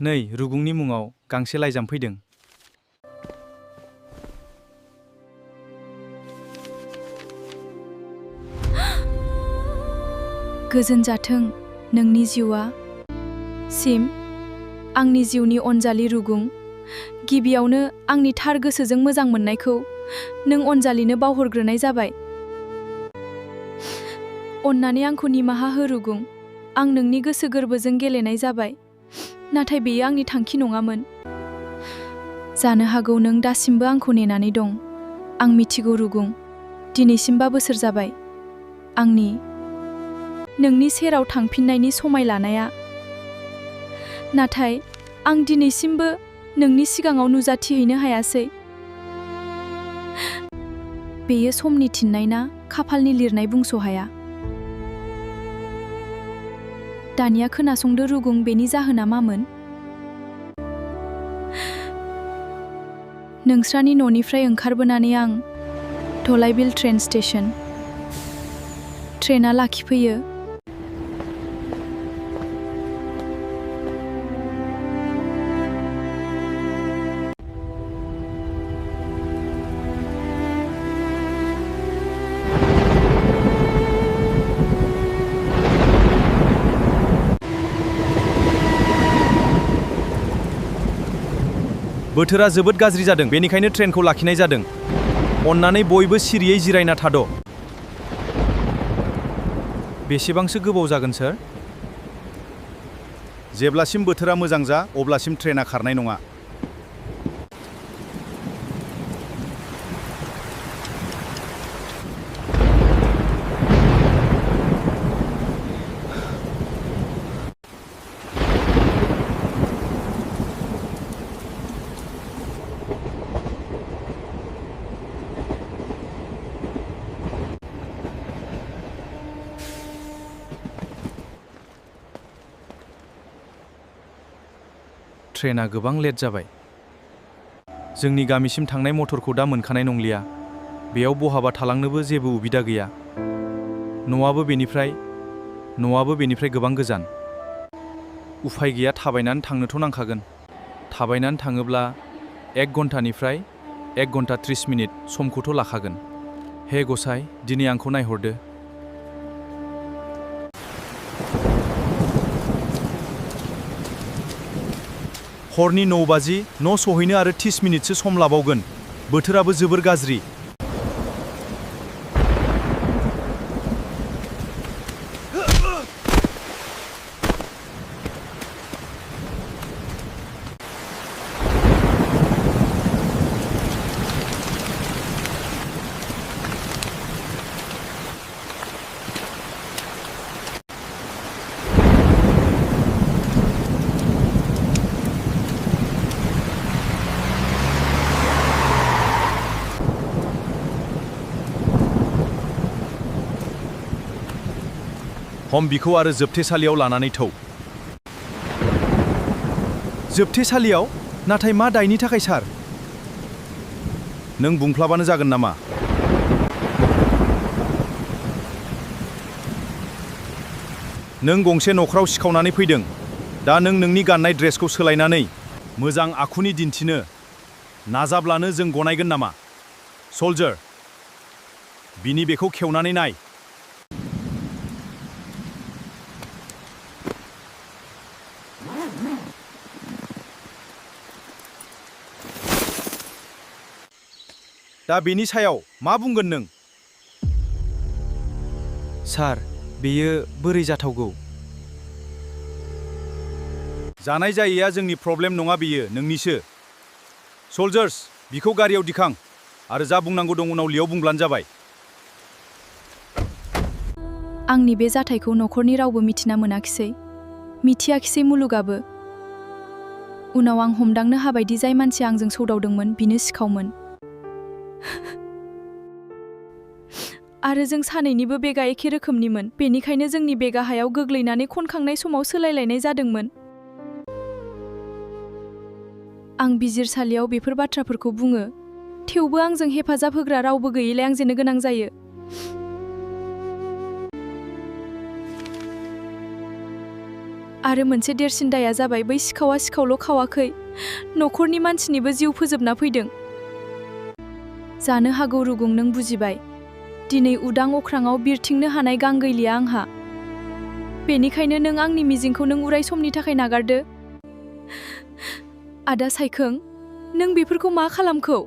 नै रुगुंनि मुङाव गांसे लाइजाम फैदों। गोजोन जाथों नोंनि जिउआ सिम आंनि जिउनि अनजालि रुगुं। गिबियावनो आंनि थार गोसोजों मोजां मोननायखौ नों अनजालिनो बावहरग्रोनाय जाबाय। अन्नानै आंखौ निमाहा हो रुगुं। आं नोंनि गोसो गोरबोजों गेलेनाय जाबाय, नाथाय बेयो आंनि थांखि नङामोन। जानो हागौ नों दासिमबो आंखौ नेनानै दं। आं मिथिगौ रुगुं, दिनैसिम 5 बोसोर जाबाय आंनि नोंनि सेराव थांफिननायनि समाय लानाया। नाथाय आं दिनैसिमबो नोंनि सिगाङाव नुजाथिहैनो हायासै। बेयो समनि थिननाय ना खाफालनि लिरनाय बुंस' हाया। दानिया खोनासंदो रुगुं, बेनि जाहोना मामोन? नोंस्रानि न'निफ्राय ओंखारबोनानै आं धलाइबिल ट्रेन स्टेशन। ट्रेना लाखिफैयो। बोथोरा जोबोद गाज्रि जादों, बेनिखायनो ट्रेनखौ लाखिनाय जादों। अन्नानै बयबो सिरियै जिरायना थाद'। बेसेबांसो गोबाव जागोन सार? जेब्लासिम बोथोरा मोजां जा अब्लासिम ट्रेना खारनाय नङा। ट्रेना गोबां लेट जाबाय। जोंनि गामिसिम थांनाय मटरखौ दा मोनखानाय नंलिया। बेयाव बहाबा थालांनोबो जेबो उबिदा गैया। न'आबो बेनिफ्राय गोबां गोजान। उफाय गैया, थाबायनानै थांनोथ' नांखागोन। थाबायनानै थाङोब्ला 1 घन्टानिफ्राय 1 घन्टा 30 मिनिट समखौथ' लाखागोन। हे गसाइ, दिनै आंखौ नायहरदो। हरनि 9 बाजि, न' सहैनो आरो 30 मिनिटसो सम लाबावगोन। बोथोराबो जोबोर गाज्रि। हम बिखौ आरो जोबथेसालियाव लानानै थौ। जोबथेसालियाव? नाथाय मा दायनि थाखाय सार? नों बुंफ्लाबानो जागोन नामा? नों गंसे न'खराव सिखावनानै फैदों। दा नों नोंनि गाननाय ड्रेसखौ सोलायनानै मोजां आखुनि दिन्थिनो नाजाब्लानो जों गनायगोन नामा? सल्जार, बिनि बेखौ खेवनानै नाय। दा बेनि सायाव मा बुंगोन नों? सार, बेयो बोरै जाथावगौ? जानाय जायैया जोंनि प्रब्लेम नङा, बेयो नोंनिसो। सल्जार्स, बिखौ गारियाव दिखां आरो जा बुंनांगौ दं उनाव लियाव बुंब्लानो जाबाय। आंनि बे जाथायखौ न'खरनि रावबो मिथिना मोनाखिसै। मिथियाखिसै मुलुगाबो। उनाव आं हमदांनो हाबायदि जाय मानसिया आंजों सौदावदोंमोन बिनो सिखावमोन। आरो जों सानैनिबो बेगा एखे रोखोमनिमोन। बेनिखायनो जोंनि बेगा हायाव गोग्लैनानै खनखांनाय समाव सोलायलायनाय जादोंमोन। आं बिजिरसालियाव बेफोर बाथ्राफोरखौ बुङो, थेवबो आंजों हेफाजाब होग्रा रावबो गैयैलाय आं जेनो गोनां जायो। आरो मोनसे देरसिन दाया जाबाय बै सिखावा सिखावल' खावाखै, न'खरनि मानसिनिबो जिउ फोजोबना फैदों। जानो हागौ रुगुं नों बुजिबाय। दिनै उदां अख्राङाव बिरथिंनो हानाय गां गैलिया आंहा। बेनिखायनो नों आंनि मिजिंखौ नों उराय समनि थाखाय नागारदो। आदा सायखों, नों बेफोरखौ मा खालामखौ?